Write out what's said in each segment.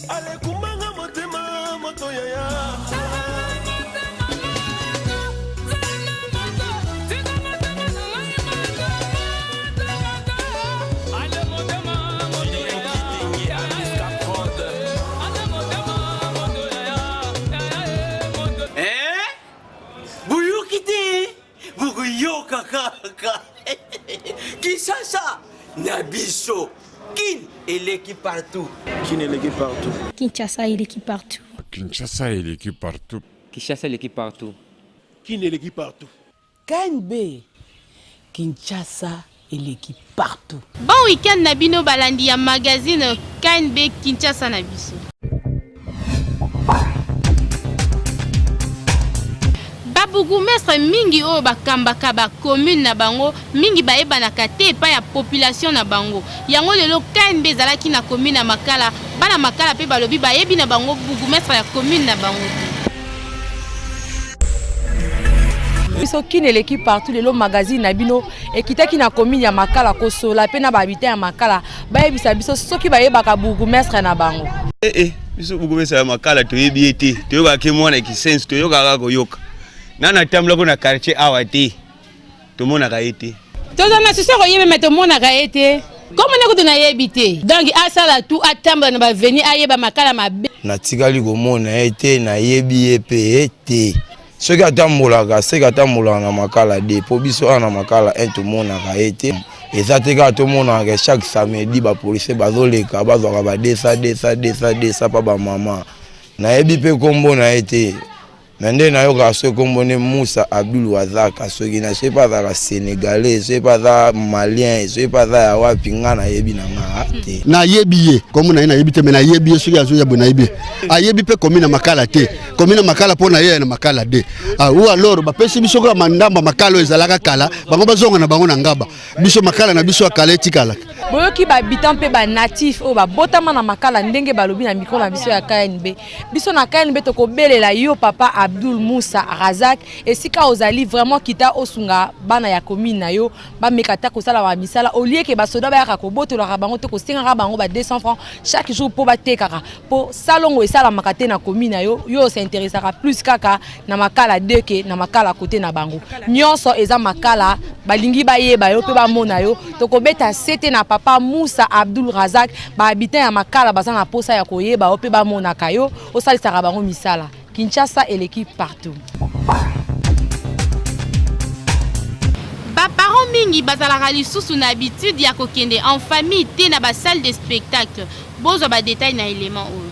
Alekumbanga motema moto yaya. Eh? Boyoki te bokoyoka kaka Kinshasa na biso Kin eleki partout. Kin eleki partout. Kinshasa eleki partout. Kinshasa eleki partout. Kinshasa eleki partout. Kin eleki partout. KNB Kinshasa eleki partout. Bon week-end na bino balandi ya magazine KNB Kinshasa na biso. Ba bourgmestre mingi oyo bakambaka ba commune na bango mingi bayebanaka te epai ya population na bango. Yango lelo KNB ezalaki na commune ya Makala, bana Makala pe balobi bayebi na bango bourgmestre ya commune na bango te. Biso kin eleki partout lelo magazine na bino ekitaki na commune ya Makala kosola pe na ba habitants ya Makala bayebisa biso soki bayebaka bourgmestre na bango. Eh eh biso bourgmestre ya Makala toyebi ye te, toyokaka ke mwana Kisenso, toyokaka koyoka nanu atambolako na quartier awa te. Tomonaka ye te. Toza na souci ya koyeba mais tomonaka ye te. Kombo ne kutu nayebi te. Donc asala tout atambola na ba avenue ayeba makala mabe. Natikali komona ye te, nayebi ye pe te. Soki atambolaka seke atambolaka na makala de po biso awa na makala 1 tomonaka ye te. Eza te kaka tomonaka ke chaque samedi ba policiers bazoleka bazwaka ba 200 200 200 200 pa ba mama. Nayebi pe kombo na ye te. Mais nde nayokaka soki kombo nde Moussa Abdoul Wazaka soki na soki pe azalaka senegalais soki pe aza malien soki pe aza ya wapi nga nayebi na nga te. Nayebi ye kombo na ye nayebi te mais nayebi ye soki azoya boye nayebi ye ayebi pe commune ya Makala te commune ya Makala po na ye na Makala de ah, ou alors bapesi biso kaka mandambo ya Makala oyo ezalaka kala bango bazonga na bango na Ngaba biso Makala na biso ya kala etikalaka. Boyoki ba habitants mpe ba natifs oyo babotama na Makala ndenge balobi na micro na biso ya KNB. Biso na KNB tokobelela yo papa Abdoul Moussa Razak esika ozali vraiment kita osunga bana ya commune na yo bameka ata kosala ba misala au lieu que basoda bayaka kobotolaka bango to kosengaka bango ba 200 francs chaque jour mpo batekaka mpo salongo esalamaka te na commune na yo yo osinteresaka plus kaka na makala 2 ke na makala kote na bango nyonso eza makala balingi bayeba yo mpe bamona yo tokobeta sete na papa Moussa Abdoul Razak Ba habitants ya Makala baza na posa ya koyeba yo pe bamonaka yo, osalisaka bango misala. Kinshasa eleki partout. Ba parents mingi bazalaka lisusu na habitude ya kokende en famille te na ba salles de spectacle. Bozwa ba details na element oyo.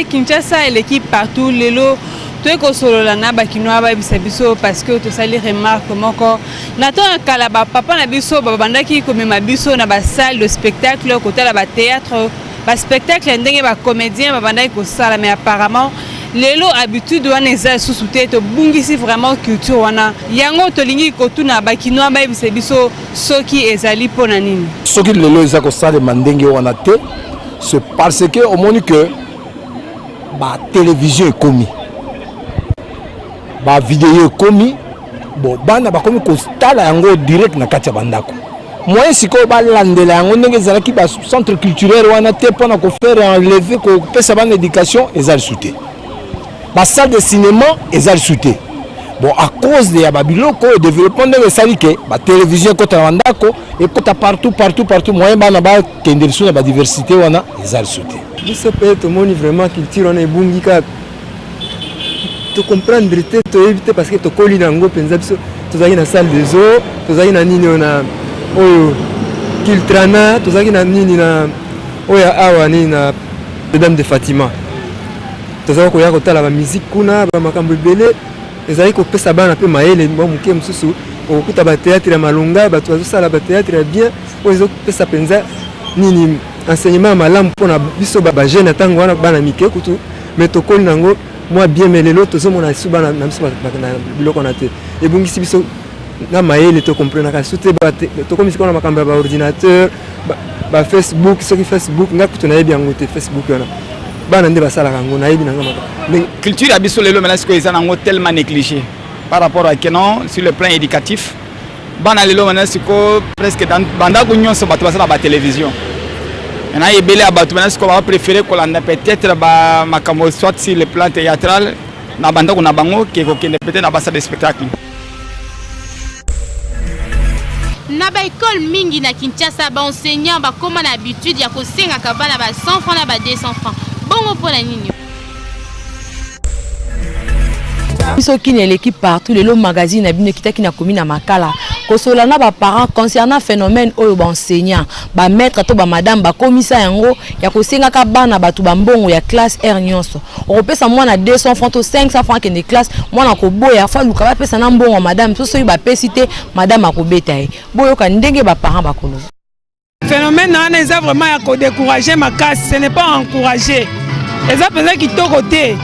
Kinshasa eleki partout lelo toye kosolola na bakinois bayebisa biso parce que tosali remarque moko na ntango ya kala bapapa na biso babandaki komema biso na basalle de spectacle kotala bathéâtre baspectacle ya ndenge bacomédien babandaki kosala mais apparemment lelo habitude wana eza lisusu te tobungisi vraiment culture wana yango tolingi kotuna bakinois bayebisa biso soki ezali mpo na nini soki lelo eza kosalema ndenge wana te c'est parce que omoni que ba télévision ekomi ba video ekomi bon bana bakomi kotala yango direct na kati ya bandako moyen sikoyo balandela yango ndenge ezalaki ba centre culturel wana te mpona kofaire enlever kopesa bana éducation eza lisusu te ba salle de cinéma eza lisusu te bon à cause ya babiloko oyo développement ndenge esali ke batelevizio ekota na bandako ekota partout partout partout moyen bana bakende lisusu na badiversité wana eza lisusu te biso mpe tomoni vraiment culture wana ebungi kaka tocomprendre te toyebi te parce que tokoli na yango mpenza biso tozalaki na salle des eaux tozalaki na nini oyo na oyo cultrana tozalaki na nini na oyo awa nini na dame de fatima Tozalaki koya kotala ba musique kuna, ba makambo ebele ezalaki kopesa bana mpe mayele mwa moke. Mosusu okokuta ba theatre ya malonga, bato bazosala ba theatre ya bien oyo ezopesa mpenza nini enseignement ya malamu mpona biso ba jeune ya ntango wana, bana mike kutu mais tokoli na yango mwa bien. Mais lelo tozomona lisusu bana na biso na biloko wana te, ebungisi biso na mayele, tokomprenaka lisusu te. Tokomi sikoyo na makambo ya ba ordinateur ba Facebook, soki Facebook nga kutu nayebi yango te. Facebook wana bana nde basalaka yango, nayebi na nga makambo. Culture ya biso lelo maintenant sikoyo eza nango tellement négligé par rapport à que non sur le plan éducatif bana lelo maintenant sikoyo presque bandako nyonso bato basala ba télévision. Maintenant ebele ya bato maintenant sikoyo ba préférer kolanda peut-être ba makambo soit sur le plan théâtral na bandako na bango ke kokende peut-être na ba salle de spectacle. Na ba ecole mingi na Kinshasa, ba enseignants bakoma na habitude ya kosengaka bana ba 100 francs na ba 200 francs. Bongo mpo na nini? Biso kin eleki partout lelo magazine na bino ekitaki na commune ya Makala kosolola na ba parents concernant phenomène oyo ba enseignants ba maîtres to ba madame bakomisa yango ya kosengaka bana bato ba mbongo ya classe heure nyonso. Okopesa mwana 200 francs to 500 francs akende classe, mwana akoboya fo aluka bapesa na mbongo ya madame, so soki bapesi te madame akobeta ye. Boyoka ndenge ba parents bakoloba. Phénomène wana eza vraiment ya ko décourager makasi, ce n'est pas encourager. Eza mpenza kitoko te.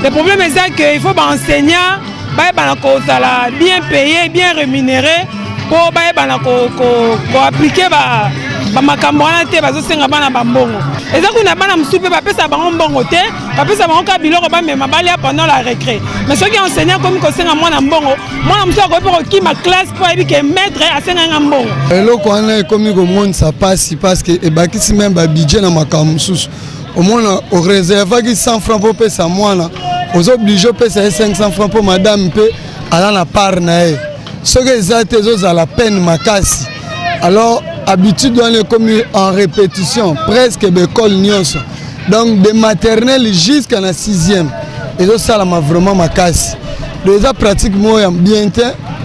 Le problème eza que il faut ba enseignants bayebana kozala bien payé, bien rémunéré mpo bayebana koaplike ba bamakambo wana te bazosenga bana bambongo. Eza kuna bana mosusu mpe bapesa bango mbongo te, bapesa bango kaka biloko bamema balia pendant la récré. Mais soki enseignant akomi kosenga mwana mbongo, mwana mosusu akoki mpe kokima classe mpo ayebi ke maître asenga nga mbongo. Eloko wana ekomi komonisa mpasi parce que ebakisi meme babudget na makambo mosusu. Omona oreservaki 100 francs mpo opesa mwana, oza oblige opesa ye 500 francs mpo madame mpe aza na part na ye. Soki eza te ezozala peine makasi. Alors habitude wana ekomi en répétition presque baekole nyonso, donc de maternelle jusqu'à na 6e ezosalama vraiment makasi. Donc eza pratique moko ya bien te,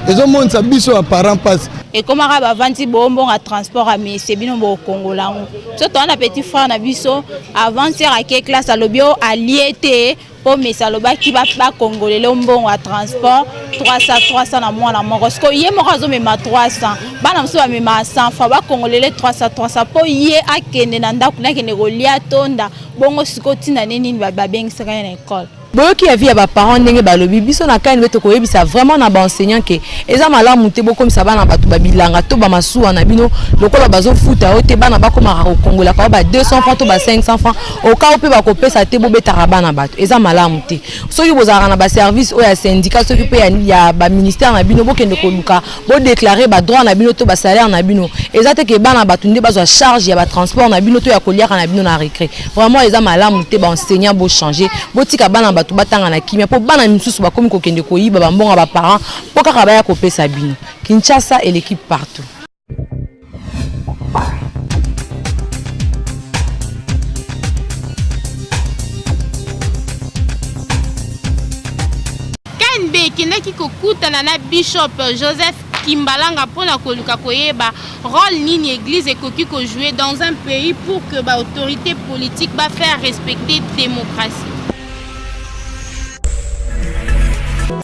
ezomonisa biso ba parents mpasi. Ekomaka bavandi bombonga transport ya mese bino bokongola yango. Biso toza na petit frère na biso avant-hier ake classe alobi o alie te mpo mese alobaki bakongolele mbongo ya transport 300 300 na mwana moko. Sikoyo ye moko azomema 300, bana mosusu bamema 100 francs, bakongolele 300 300 mpo ye akende na ndako nakende kolia tonda. Bongo sikoyo ntina nini babengisaka ye na ekole? Boyoki avis ya ba parents ndenge balobi, biso na KNB tokoyebisa vraiment na ba enseignants ke eza malamu te bokomisa bana bato ba bilanga to ba masuwa na bino lokola bazofuta yo te, bana bakomaka kokongolaka yo ba 200 francs to ba 500 francs au cas où mpe bakopesa te, bobetaka bana bato, eza malamu te. Soki bozalaka na ba service oyo ya syndicat soki mpe ya ba ministère na bino, bokende koluka bodéclarer ba droit na bino to ba salaire na bino. Eza te ke bana bato nde bazwa charge ya ba transport na bino to ya koliaka na bino na récré. Vraiment eza malamu te, ba enseignant bo changer, botika bana bato batanga na kimia, mpo bana misusu bakomi kokende koyiba bambongo ya ba parents mpo kaka baya kopesa bino. Kinshasa eleki partout. KNB ekendaki kokutana na Bishop Joseph Kimbalanga mpo na koluka koyeba rôle nini église ekoki kojouer dans un pays pour que ba autorités politiques ba faire respecter démocratie.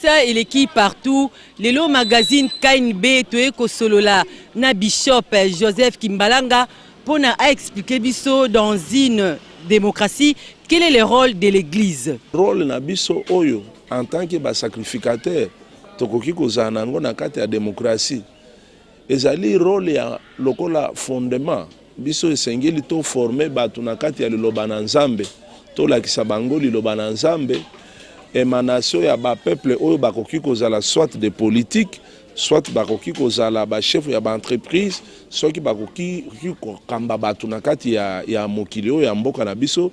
Ça eleki partout. Lelo magazine KNB toye kosolola na Bishop Joseph Kimbalanga pona a expliquer biso dans une démocratie quel est le rôle de l'église. Rôle na biso oyo en tant que ba sacrificateur tokoki kozala na yango na kati ya démocratie ezali rôle ya lokola fondement. Biso esengeli to former bato na kati ya liloba na Nzambe, tolakisa bango liloba na Nzambe, emanation ya ba peuple oyo bakoki kozala soit de politique, soit bakoki kozala ba chef ya ba entreprise, soki bakoki kokamba bato na kati ya mokili oyo ya mboka na biso,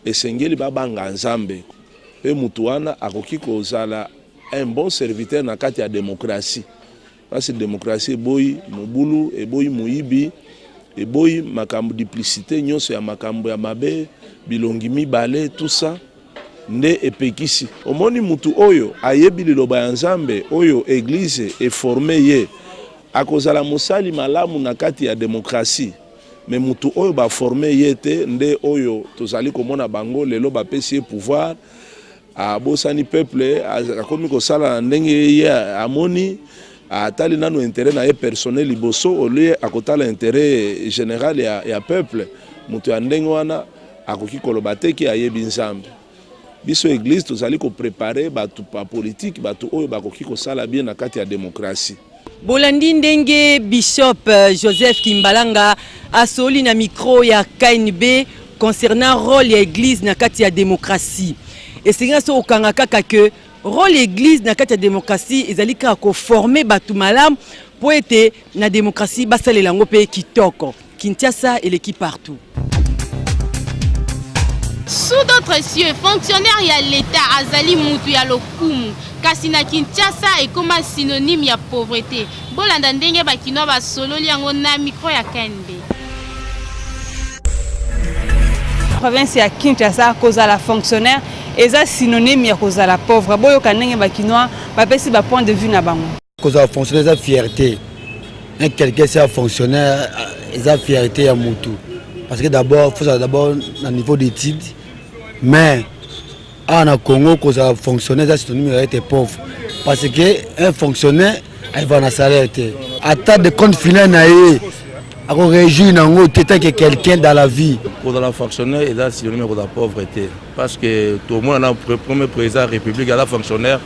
esengeli babanga Nzambe. Pe mutu wana akoki kozala un bon serviteur na kati ya démocratie. Parce que démocratie eboyi mobulu, eboyi moyibi, eboyi makambo duplicité nyonso ya makambo ya mabe, bilongi mibale, tout ça nde epekisi. Omoni mutu oyo ayebi liloba ya Nzambe, oyo église eforme ye, akozala mosali malamu na kati ya démocratie. Mais mutu oyo ba forme ye te nde oyo tozali komona bango lelo bapesi ye pouvoir, abosani peuple, akomi kosala na ndenge ye amoni, atali nanu intérêt na ye personnel liboso au lieu akotala intérêt général ya peuple. Mutu ya ndenge wana akoki koloba te ke ayebi Nzambe. Biso église tozali kopréparer bato pa politique, bato oyo bakoki kosala bien na kati ya démocratie. Bolandi ndenge Bishop Joseph Kimbalanga asoli na micro ya KNB concernant rôle ya église na kati ya démocratie. Esengi so okanga kaka ke rôle ya église na kati ya démocratie ezali kaka koformer bato malamu po ete na démocratie basalela yango mpe kitoko. Kinshasa eleki partout. Sous d'autres cieux, fonctionnaire ya l'Etat azali mutu ya lokumu, kasi na Kinshasa ekoma synonyme ya pauvrete. Bolanda ndenge ba kinois basololi yango na micro ya KNB. Province ya Kinshasa kozala fonctionnaire eza synonyme ya kozala pauvre. Boyoka ndenge ba kinois bapesi ba point de vue na bango. Kozala fonctionnaire eza fierté. Un quelqu'un c'est un fonctionnaire eza fierté ya mutu. Parce que d'abord faut d'abord na niveau d'études mais awa na Congo kozala fonctionnaire eza synonyme ya être pauvre parce que un fonctionnaire ayeba na salaire te ata de compte final na ye ako réjouir nango te tant que quelqu'un dans la vie. Kozala fonctionnaire eza synonyme ya kozala pauvre te parce que tomona na premier président ya république aza fonctionnaire,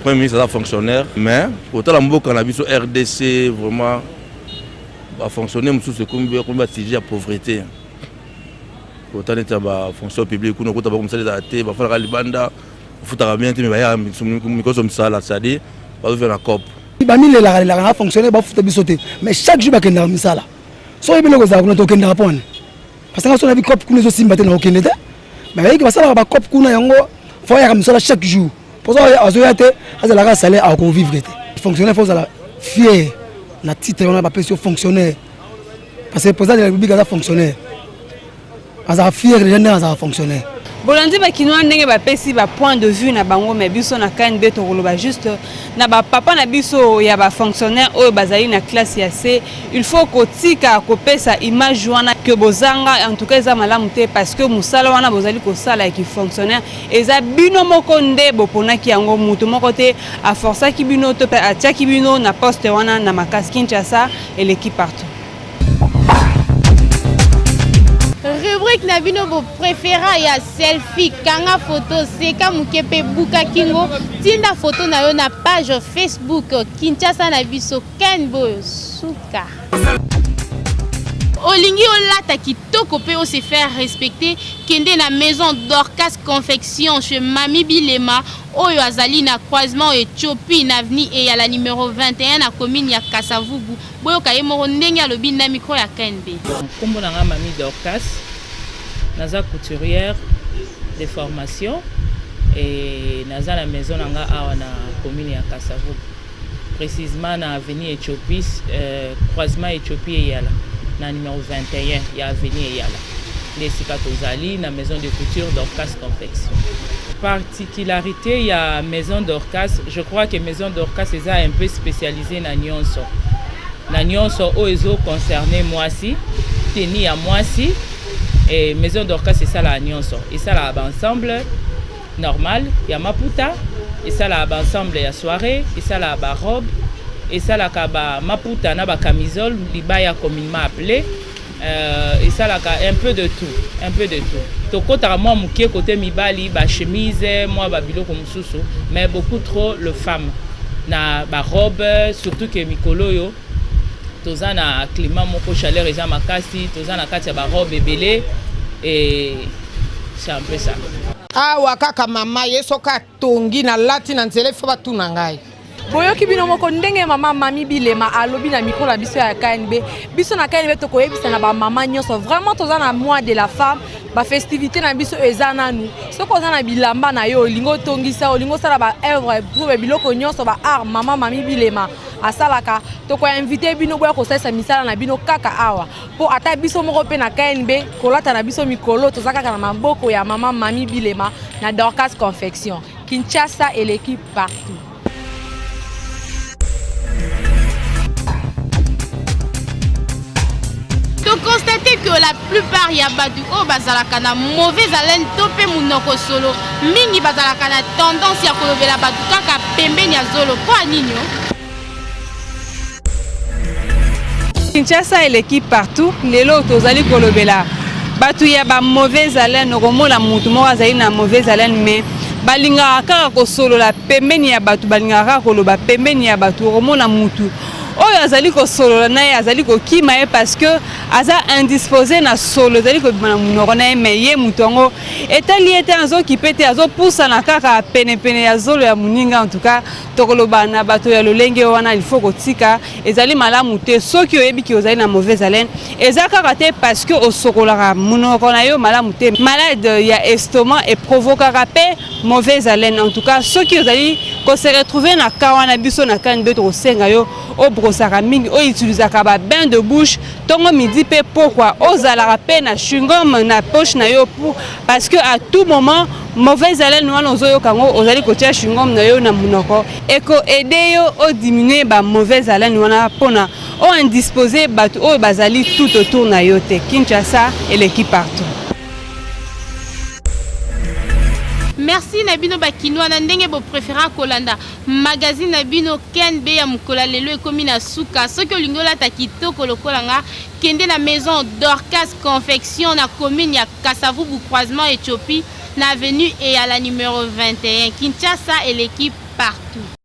premier ministre aza fonctionnaire mais kotala mboka na biso rdc vraiment ba fonctionnaire mosusu ekomi ba sujet ya pauvreté. Kota neti ya ba fonction publique kuna okota bango misala ezala te, bafandaka libanda, bafutaka bien te mais bayaka mikoso misala c'est à dire bazovivre na coop. Bamilelaka lelaka na fonctionnaire bafuta biso te mais chaque jour bakendaka misala soki oyebi eloko ezala kuna te okendaka mpo wana parce que nga soki nayebi coop kuna ezosimba te nakokende te mais bayiki basalaka ba coop kuna yango fo ayaka misala chaque jour mpo azoya te azalaka salaire akovivre te fonctionnaire fo ozala fier na titre wana bapesi yo fonctionnaire parce que président de la république aza fonctionnaire azala fier deja ndenge azala fonctionnaire. Bolandi ba kinois ndenge bapesi ba point de vue na bango mais biso na KNB tokoloba juste na ba papa na biso ya ba fonctionnaire oyo bazali na classe ya se il faut kotika kopesa image wana que bozanga en tout cas eza malamu te parce que mosala wana bozali kosala ya ki fonctionnaire eza bino moko nde boponaki yango moto moko te aforsaki bino to pe atiaki bino na poste wana na makasi Kinshasa eleki partout. Rubrique na bino bo prefera ya selfie, kanga photo, seka moke pe buka kingo, tinda photo na yo na page Facebook Kinshasa na biso Ken Boyo suka. Olingi olata kitoko pe o se faire respecter, kende na maison Dorcas Confection chez Mami Bilema oyo azali na croisement Ethiopie na avenue Eyala numero 21 na commune ya Kasa-Vubu. Boyoka ye moko ndenge alobi na micro ya KNB. Kombo na nga Mamie Dorcas, naza couturière de formation et naza na maison na nga awa na commune ya Kasa-Vubu, precisement na avenue Ethiopie, croisement Ethiopie Eyala na numero 21 ya avenue Eyala nde esika tozali na maison de couture Dorcas Confection. Particularite ya maison Dorcas, je crois que maison Dorcas eza un peu specialise na nionso, na nionso oyo ezo concerne mwasi, tenue ya mwasi, et maison Dorcas esalaka nionso, esalaka ba ensemble normal ya maputa, esalaka ba ensemble ya soiree, esalaka ba robe, esalaka ba maputa na ba camisole, libaya communement appele. Euh, esalaka un peu de tout, un peu de tout. Tokotaka mwa moke kote mibali, ba chemise, mwa ba biloko mosusu, mais beaucoup trop le femme na ba robe, surtout que mikolo oyo toza na climat moko chaleur eza makasi, toza na kati ya ba robe ebele et c'est un peu ça. Awa kaka mama ye soki atongi nalati na nzela ifo batuna ngai. Boyoki bino moko ndenge mama Mami Bilema alobi na micro na biso ya KNB. Biso na KNB tokoyebisa na ba mama nyonso vraiment toza na mois de la femme, ba festivité na biso eza nanu. Soki oza na bilamba na yo olingi otongisa, olingi osala ba œuvre pour biloko nyonso ba art mama Mami Bilema asalaka, toko inviter bino boya kosalisa misala na bino kaka awa. Po ata biso moko pe na KNB kolata na biso mikolo toza kaka na maboko ya mama Mami Bilema na Dorcas Confection. Kinshasa eleki partout. To constate que la plupart ya batu oyo bazalaka na mauvaise haleine to pe munoko solo mingi bazalaka na tendance ya kolobela batu kaka pembeni ya zolo po ya nini oh? Kinshasa eleki partout lelo tozali kolobela bato ya ba mauvaise haleine okomona mutu moko azali na mauvaise haleine mais balingaka kaka kosolola pembeni ya bato balingaka kaka koloba pembeni ya bato okomona mutu Oyo azali kosolola na ye azali kokima ye parce que aza indispose na solo ezali kobima na monoko na ye, mais ye moto yango etali ye te, azokipe te, azopusana kaka penepene ya zolo ya moninga. En tout cas, tokoloba na bato ya lolenge wana, il faut kotika, ezali malamu te. Soki oyebi ki ozali na mauvaise haleine, eza kaka te parce que osokolaka monoko na yo malamu te. Malade ya estomac eprovokaka mpe mauvaise haleine. En tout cas, soki ozali kose retrouver na cas wana, biso na KNB tokosenga yo obrosaka mingi, outilisaka ba bain de bouche ntongo, midi mpe pokwa, ozalaka mpe na chewing-gum na poche na yo pour parce que à tout moment mauvaise haleine wana ozoyoka yango, ozali kotia chewing-gum na yo na monoko, ekoaider yo odiminue ba mauvaise haleine wana mpona oindispose bato oyo bazali tout autour na yo te. Kinshasa eleki partout. Merci na bino bakinois na ndenge bopréféra kolanda magazine na bino KNB ya mokolo ya lelo. Ekomi na suka. Soki olingi olata kitoko lokola nga, kende na maison Dorcas Confection na commune ya Kasavubu, croisement Éthiopie, na avenue Eyala numéro 21. Kinshasa eleki partout.